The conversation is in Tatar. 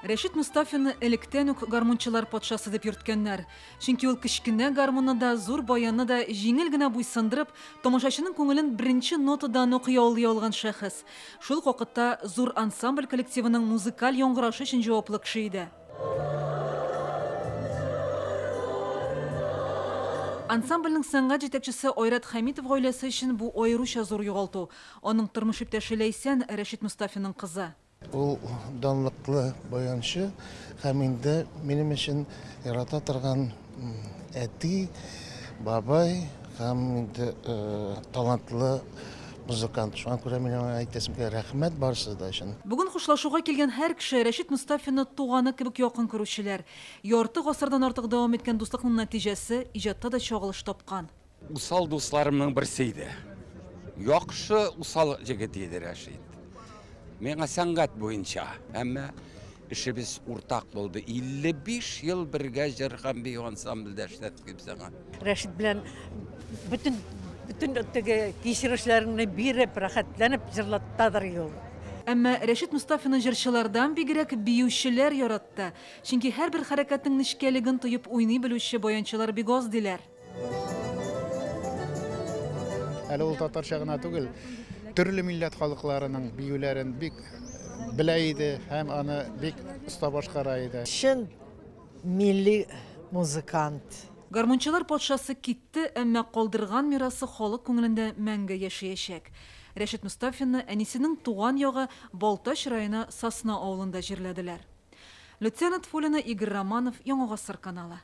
Рәшит Мостафинны электән үк гармунчылар патшасы дип йөрткәннәр. Чөнки ул кечкенә гармунны да, зур баянны да җиңел генә буйсындырып, тамашачының күңелен беренче нотадан ук яулый алган шәхес. Шул ук вакытта зур ансамбль коллективының музыкаль яңгырашы өчен җаваплы кеше иде. Ансамбльнең сәнгать җитәкчесе Айрат Хәмитов гаиләсе өчен бу аеруча зур югалту. Аның тормыш иптәше Ләйсән, Рәшит Мостафинның кызы. Ул данлыклы баянчы һәм инде минем өчен ярата торган әти, бабай һәм инде талантлы музыкант. Шуңа күрә мин аңа әйтәсем килә, рәхмәт барысы да өчен. Бүген хушлашуга килгән һәр кеше Рәшит Мостафинны туганы кебек якын күрүчеләр. Ярты гасырдан артык дәвам иткән дуслыкның нәтиҗәсе иҗатта да чагылыш тапкан. Усал дусларымның берсе иде. Яхшы усал җегет иде Рәшит. Миңа сәнгать буенча, әмма эшебез уртак булды. 55 ел бергә җыр һәм бию ансамбльдә эшләдек дип сиңа. Рәшит белән бөтен бөтен теге кичерешләреңне биреп, рәхәтләнеп җырлаттадыр ул. Әмма Рәшит Мостафинны җырчылардан бигрәк биючеләр яратты. Чөнки һәрбер хәрәкәтнең нечкәлеген тоеп уйный белүче баянчылар бик аз, диләр. Әле ул татарча гына түгел, төрле милләт халыкларының биюләрен бик белә иде һәм аны бик оста башкара иде. Чын милли музыкант. Гармунчылар патшасы китте, әмма калдырган мирасы халык күңелендә мәңге яшәячәк. Рәшит Мостафинны әнисенең туган ягы Балтач районы Сосна авылында җирләделәр. Люция Нотфуллина, Игорь Романов, Яңа Гасыр каналы.